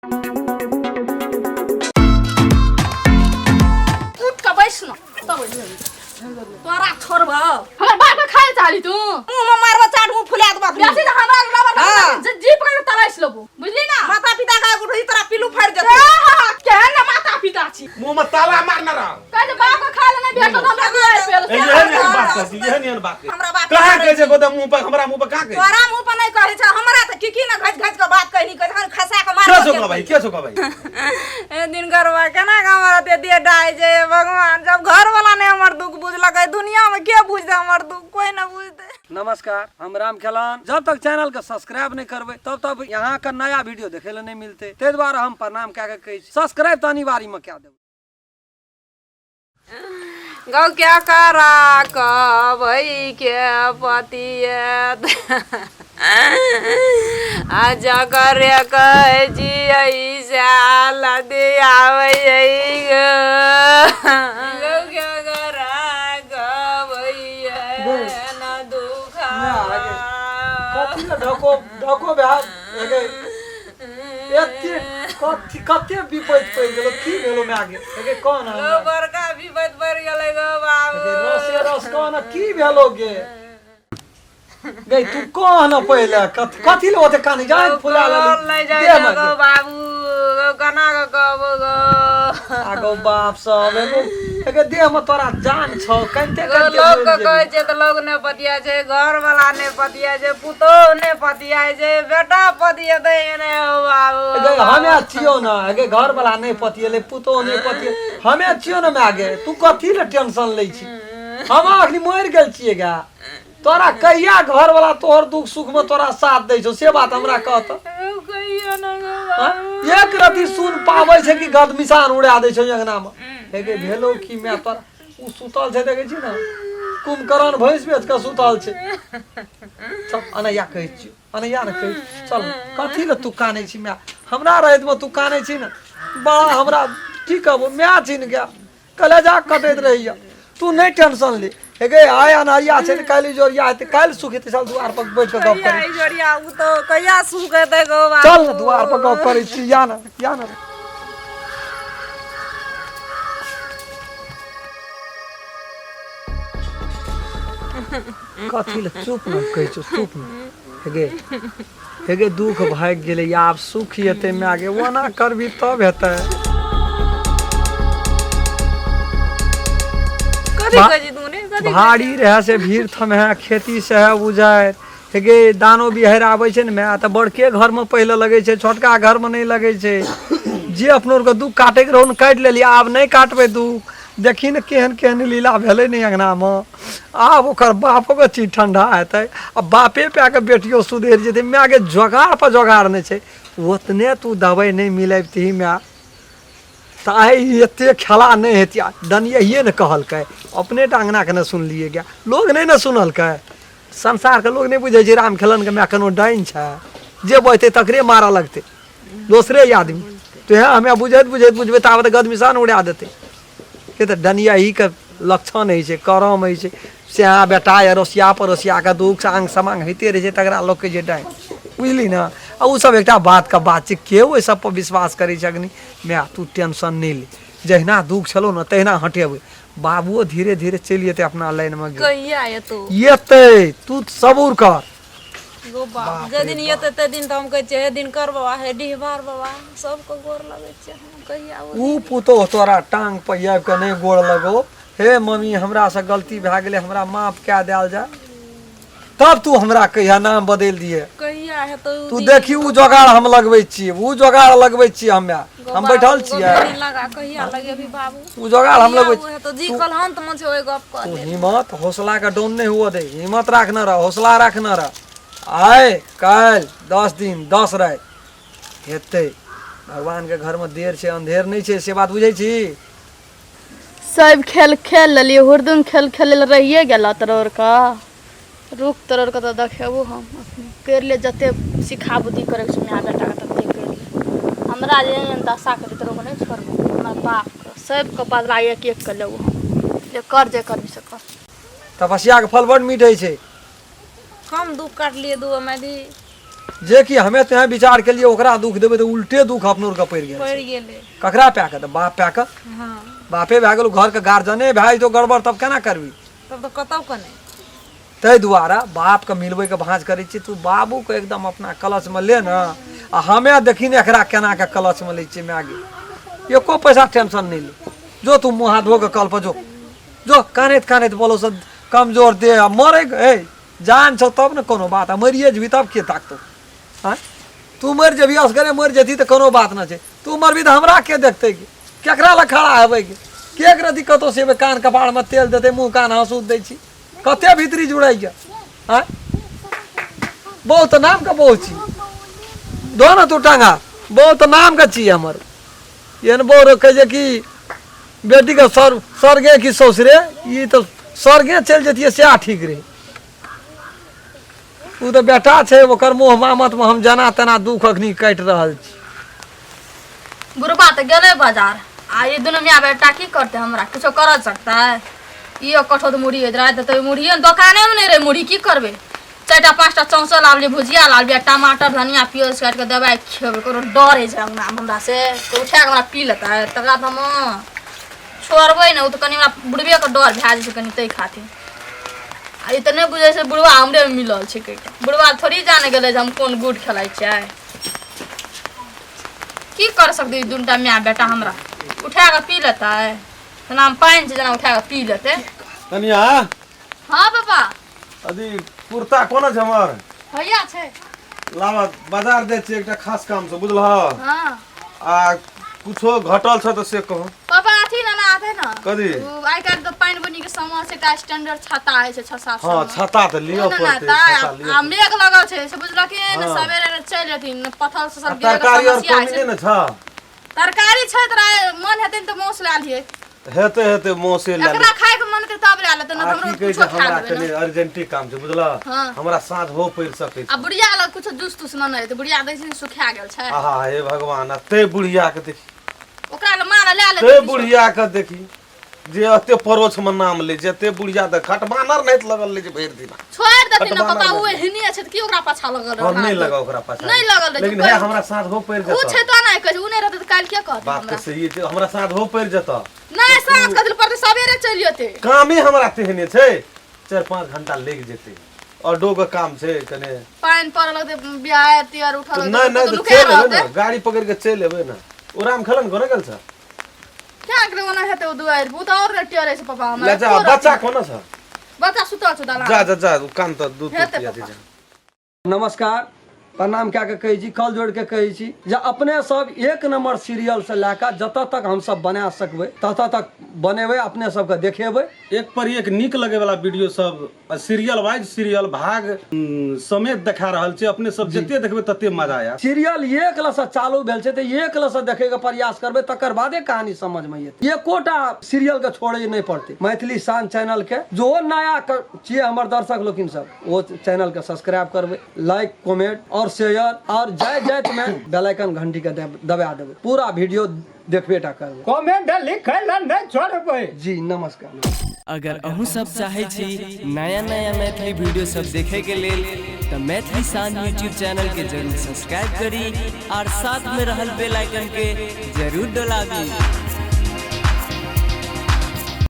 उठ के बैस न तब तोरा छोड़ब हमर बाप के खाए चाहली तू मुंह में मारबो चाट मुंह फुला देबो अखनी। बेसी तऽ हमरा रबर हाँ। जी पकड़ तराइस लेबो बुझली ना माता पिता का उठी तोरा पिलू फाड़ ए, देतौ हाँ, केहन ना माता पिता छी मुंह में ताला मारने रह कहै छै बाप के खाए ले नहि भेटल तऽ हमरा दुआरि पे ए, एहन एहन बात कहै छी, एहन एहन बात कहै छी। हमरा बाप कहाँ कहै छै गोदा मुंह पर हमरा मुंह पर कहाँ कहै छै? तोरा मुंह पर नहीं कहै छै हमरा तऽ की की ने घच घच के बात कहनी कहै खसा के मार के छौ कहबै के छौ कहबै ए दिन गरबा केना के हमरा दे दे डाय जे भगवान जब घर वाला ने हमर दुख बुझलकै दुनिया में के बुझतै हमर दुख कोई न बुझतै नमस्कार, हम राम खेलान। जब तक चैनल के सब्सक्राइब नहीं करबै तब तक यहाँ के नया वीडियो देखे ले नहीं मिलते, ताहि दुआरे हम प्रणाम कए के कहै छी सब्सक्राइब तऽ अनिवार्य में कए देबै। गौ क्या करा कबई के पतिए आ जकर कहै छियै साल दियाबै गो गौ क्या करा कबई न दुखा कथी लए ढको ढको भए एगे एते कथी कते विपैत पड़ि गेलो की भेलो माय गे एगे कौन गौ हमरा बड़का विपत पड़ि गेलै गौ बाबू एगे रसे रस कौन की भेलो गे गई तू कह न पहिले कथी कथी ले ओते कानी जाय फुला बोल नहि लेली जाइ दे छै माय गौ गे। बाबू गौ केना कऽ कहबो गौ आगो बाप सब एगो एगे देह में तोरा जान छौ कनते गौ कनते लोक मरि के जेबही। कहै छै तऽ लोक नहि पतियाइ छै घर वाला नहि पतियाइ छै पुतोह नहि पतियाइ छै बेटा पतियेतै नहि हौ बाबू एगे हमे छियौ न एगे घर वाला नहि पतियेले पुतोह नहि पतिये हमे छियौ न माय गे तू कथी ले टेंशन लै छी हम अखनी मरि गेल छियै गा तोरा कहिया घर वाला तोहर दुख सुख में तोरा साथ दै छौ से बात हमरा कह तऽ कहियो न गौ हाँ? एक रति सुन पाबै छै कि गदमिसान उड़ा दै छौ अंगना में हे गे भेलो की मैं तोरा उ सुतल छै देखै छी ने कुंभकर्ण भैंस बेच कऽ सुतल छै चल अनैया कहै छियौ अनैया ने कहै छियौ। चल कथी लए तू कानै छी माय हमरा रहैत मे तू कानै छी ने बड़ा हमरा की कहबो माय चिन्ह गया कलेजा कटैत रहैया तू नहि टेंशन ले हे गे आइ अनहरिया छै तऽ काल्हि इजोरिया हेतै काल्हि सुख हेतै चल दुआर पर बैठ कऽ गप कहिया करै इजोरिया उ तऽ कहिया सुख हेतै गौ बाबू चल ने दुआर पर गप करै छी या ने या ने कथी लए चुप ने कहै छौ चुप ने हे गे हे गे दुख भागि गेलै आब सुख हेतै माय गे ओना करबी तब हेतै कथी कहै छी तू ने कथी भारी रहै से भीड़ थमहे खेती से है उजारि हे गे दानो बिहारि आबै छै ने माय तऽ बड़के घरमे पहिले लगै छै छोटका घरमे नहि लगै छै जे अपनो आरके दुख काटैके रहौ ने काटि लेलियै आब नहि काटबै दुख देखी ने केहन केहन लीला भेलै ने अङ्गनामे आब ओकर बापोके चीज ठण्डा हेतै आ बापे पाके बेटियो सुधरि जेतै मायके जोगाड़ पर जोगाड़ नहि छै ओतने तू दवाइ नहि मिलैबतिही माय तऽ आइ एते खेला नहि हेतियै डनियहिए ने कहलकै अपने टा अङ्गनाके ने सुनलियै गे लोग नहि ने सुनलकै संसारके लोग नहि बुझै छै राम खेलनके माय कोनो डाइन छै जे बजतै तकरे मारऽ लगतै दोसरे आदमी तो हमे बुझैत बुझैत बुझबै ताबत गदमिसान उड़ा देतै के तऽ डनियाहीके लक्षण होइ छै करम होइ छै सएह बेटा अड़ोसिया पड़ोसियाके दुख आङ्ग समाङ्ग होइते रहै छै तकरा लोक कहै छै डाइन बुझली ने आ ओसब एकटा बातके बात छै के ओहि सबपर विश्वास करै छै अग्नि माय तू टेंशन नहि ले जहिना दुख छलौ ने तहिना हटेबै बाबुओ धीरे धीरे चलि जेतै अपना लाइनमे कहिया एतौ एतै तू सबूर कर गो बाप जे दिन एतै ते दिन तऽ हम कहै छियै हे दिनकर बाबा हे डिहबार बाबा सबके गोर लगै छियै हम कहिया ओ उ पुतोह तोरा टांग पर आबि कऽ नहि गोड़ लगो हे मम्मी हमरासँ गलती भए गेलै हमरा माफ कए देल जाय तब तू हमरा कहिया नाम बदलि दिहे कहिया हेतौ उ तू दिन? देखी उ जोगाड़ हम लगबै छियै उ जोगाड़ लगबै छियै हमे गो हम बाबू, बैठल गो छियै दिन लगा कहिया लगेबी बाबू उ जोगाड़ हम कहिया लगबै उ हेतौ जी कल अंत मे छै ओहि गप कऽ तू ले हिम्मत हौसला के डाउन नहीं हुआ दे हिम्मत राखना रह हौसला राखना रह आय काल्हि 10 दिन 10 राति हेतै भगवान के घर में देर छै अंधेर नहि छै से बात बुझै छी सब खेल खेल लेलियै हुरदुम खेल खेलै लए रहिए गेल तोरा के रुक तोरा के तऽ देखेबो हम अखनी करि ले जते सिखा बुद्धि करैके छौ माय बेटाके तते करि ले हमरा जे एहन दशा करी तोरो के नहि छोड़बो हमरा बापके सबके बदला एक एक के लेबो हम जे कर जे करबी से कर तपस्या के फल बड मीठ होइ छै कम दुख काटलियै दूगो मैदी जे कि हमे तें विचार केलिए ओकरा दुख देबै तऽ उल्टे दुख अपनो के पड़ि गेल पड़ि गेलै। ककरा पा के? तऽ बाप पा के। हाँ। बापे भए गेल, घरके गार्जियने भए जेतौ गड़बड़, तब केना करबी? तब तऽ कतौ के नहि। ताहि दुआरे बापके मिलबैके भाँज करै छी। तू बाबूके एकदम अपना क्लचमे ले ने, आ हमे देखी ने एकरा केना के क्लचमे लै छियै। माय गे, एको पैसा टेंशन नहि ले। जो तू मुँह हाथ धो के कल पर जो, जो कानैत कानैत बोलो से कमजोर दे आ मरे। ए जान छौ तब ने कोनो बात, आ मरिए जेबही तब के ताकतौ? आँय, तू मरि जेबही, असगरे मरि जेती तऽ कोनो बात नहि छै। तू मरबी तऽ हमरा के देखतै? के केकरा लग खड़ा हेबै? के के रति कतौ से एबै? कान कपारमे तेल देतै, मुँह कान हँसू दै छी, कते भीतरी जुड़ैया। आँय, बहुत नामके बहुत छी, दो ने तू टांगा, बहुत नामके छी हमर। एहन बहु कहै छै कि बेटीके सर स्वर्गे कि ससुरे, ई तऽ स्वर्गे चलि जैतियै सएह ठीक रहै। ओ तऽ बेटा छै, ओकर मोह मामतमे हम जेना तेना दुख अखनी काटि रहल छी। बुढ़बा तऽ गेलै बाजार, आ ई दुनू मियाँ बेटा की करतै? हमरा किछो कर सकता है? इहो कठौत मुढ़ी होइत रहै तऽ मुढ़िए दोकानेमे नहि रहै मुढ़ी। की करबै? चारिटा पाँचटा चौंसो लाबलियै, भुजिया लाबलियै, टमाटर धनिया प्याज काटि कऽ दबाइ खेबै। कोनो डर होइ छै हमरा हमरा से कोइ उठा कऽ हमरा पी लेतै, तकरा तऽ हम छोड़बै ने। ओ तऽ कनि हमरा बुढ़बेके डर भए जाइ छै कनि, ताहि खातिर। आ ई तऽ नहि बुझै छै बुढ़बा हमरे मिलल छै कहि कऽ। बुढ़बा थोड़ी जाने गेलै जे हम कोन गुड खेलाइ छियै। की कर सकतै ई दुनूटा माय बेटा? हमरा उठा कऽ पी लेतै, जेना हम पानि छै जेना उठा कऽ पी लेतै। कनिया। हाँ पापा। अभी कुर्ता कोना छै हमर? भैया छै। लाबा, बाजार जाइ छियै एकटा खास काम से, बुझलह? हाँ। आ कुछो घटल छ तऽ से कहो। पापा, अथी ने आते ने। कथी? ओ आइ काल्हि तऽ पानि बुनी के समय छै, एकटा स्टैंडर्ड छाता होइ छै 6-7 सौ। हाँ, छाता तऽ लिअ ओ ने पड़तै, ना छाता लिअ। आ मेघ लगल छै से बुझलखिन। हाँ। सवेरे चलि जेथिन, पथल से आ सब गिरे के तरकारी और समस्या होइ कमी छै। नहि ने छ? तरकारी छै, तोरा मन हेतै ने तऽ मासु लए लियै। हेतै हेतै, मौसे लए एकरा खाय के मन हेतै तब लए लेतै, नहि आ तऽ की हमरो कहै कुछो छै, खा हमरा लेबै कनि ने। अर्जेंटी काम छै, बुझलह? हाँ। हमरा साँझ हो पड़ि सकै आ छै। बुढ़िया लग कुछो जूस तूस ने हेतै? बुढ़िया दै छै ने, सुखा गेल छै। आहा, हे भगवान, आ ते बुढ़िया के देखी। ओकरा लए मार लए लेतै ते किछो। बुढ़िया के देखी जे एते परोछ में नाम ले छै, एते बुढ़िया तऽ खटबानर नहि लगल ले छै भरि दिना। छोड़ि देथिन ने खटबानर पापा, ओ नहि। एहने छै तऽ की ओकरा पाछा लगल हम नहि रहना? लगा ओकरा पाछा। नहि लगल रहै छै, लेकिन हे हमरा साँझ हो पड़ि ओ जेतऽ। छै तऽ नहि कहै छै, ओ नहि रहतै तऽ काल्हि के कहतै बात हमरा? तऽ सही छै, हमरा साँझ हो पड़ि जेतऽ। नहि, साँझ कथी लए पड़तै? सवेरे चलि जेतै। कामे हमरा तेहने छै, 4-5 घंटा लागि जेतै, ऑटो के काम छै कने। पानि पड़ऽ लगतै, बिहार तिहार उठऽ तऽ लगतै, नहि नहि तऽ तऽ नुका चलि एबै रहतै। ने, गाड़ी पकड़ि कऽ चलि एबै ने। ओ राम खेलन कोना गेल छ? क्या करे, ओना हेतै ओ दुआरि, ओ तऽ आओर टेरे छै पापा हमरा। ले जा। बच्चा कोना छ? बच्चा सुतल छै दलान। जा जा जा, ओ कान तऽ दूध हेतै पिया दे पापा। जा। नमस्कार, प्रणाम कए कऽ कहै छी, कल जोड़ि कऽ कहै छी जे अपने सब एक नम्बर सीरियलसँ लए कऽ जतऽ तक हमसब बना सकबै ततऽ तक बनेबै, अपने सबके देखेबै। एक पर एक नीक लगे वाला वीडियो सब सीरियल वाइज सीरियल भाग समेत देखा रहल छै। अपने सब जते देखबै तते मजा आयत। सीरियल एक लसँ चालू भेल छै तऽ एक लसँ देखैके प्रयास करबै, तकर बादे कहानी समझमे एतै। एकोटा सीरियलके छोड़ै नहि पड़तै। मैथिली शान चैनलके जो नया छियै हमर दर्शक लोकिन सब, ओ चैनलके सब्सक्राइब करबै, लाइक, कमेंट और शेयर, और जाय जाइत में बेल आइकन घंटी के दबा देबै। पूरा वीडियो देखबे टा करबै। कमेंट लिखै लए नहि छोड़बै। जी नमस्कार। अगर अहूँ सब चाहै छी नया नया मैथिली वीडियो सब देखे के लेल तऽ मैथिली शान यूट्यूब चैनल के जरूर सब्सक्राइब करी और साथ में रहल बेल आइकन के जरूर डोलाबी।